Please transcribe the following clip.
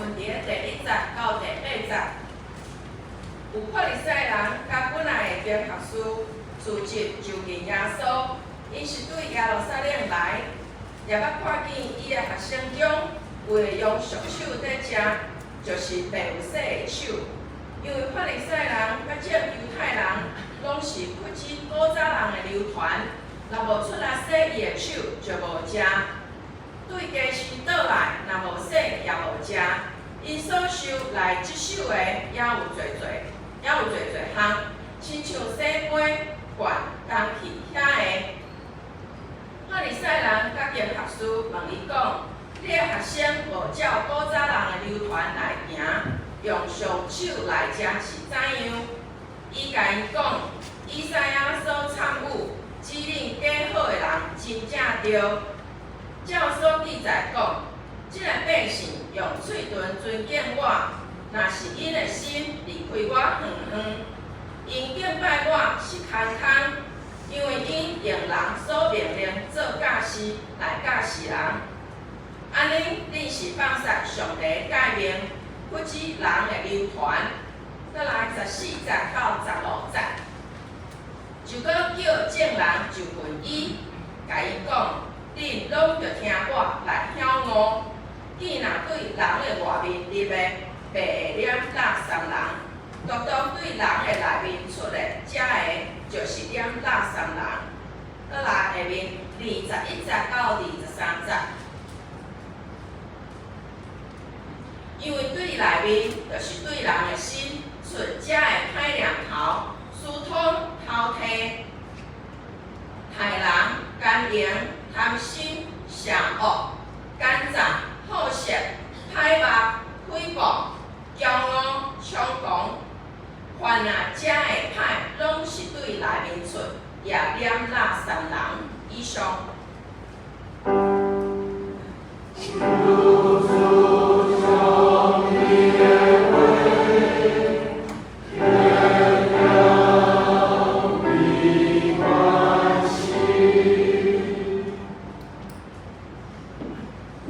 文佇咧第1節到第8節。有法利賽人佮本來的經學士聚集就近耶穌，𪜶是對耶路撒冷來，也捌看見伊的學生中有的用俗手佇食，就是袂有洗的手。因為法利賽人佮眾猶太人攏是不止古早人的流傳，若無出來洗伊的手，就無食。對家室倒來，若無洗也無食。𪜶所受來執手的也有濟濟，也有濟濟項，親像洗杯、罐、工器遐个。法利賽人佮經學士問伊講：你的學生無照古早人的流傳來行，用俗手來食是怎樣？伊共𪜶講：以賽亞所參與指恁假好的人真正對。照所記載講：這个百姓用喙唇尊敬我，若是𪜶的心離開我遠遠。𪜶敬拜我是空空，因為𪜶用人所命令做教示來教示人。按呢，恁是放殺上帝的誡命，不止人的流傳。閣來14節到15節，就閣叫眾人就近伊，共𪜶講：恁攏著聽我來曉悟。見若對人的外面入的，袂會染垃圾人；獨獨對人的內面出的，才會就是染垃圾人。閣來下面21節到23節。因為對內面，就是對人的心出，才會歹念頭、私通、偷提、刣人、姦淫、貪心、邪惡、奸詐、好色、歹目、誹謗、驕傲、猖狂。凡啊這个歹，攏是對內面出，也染垃圾人。以上。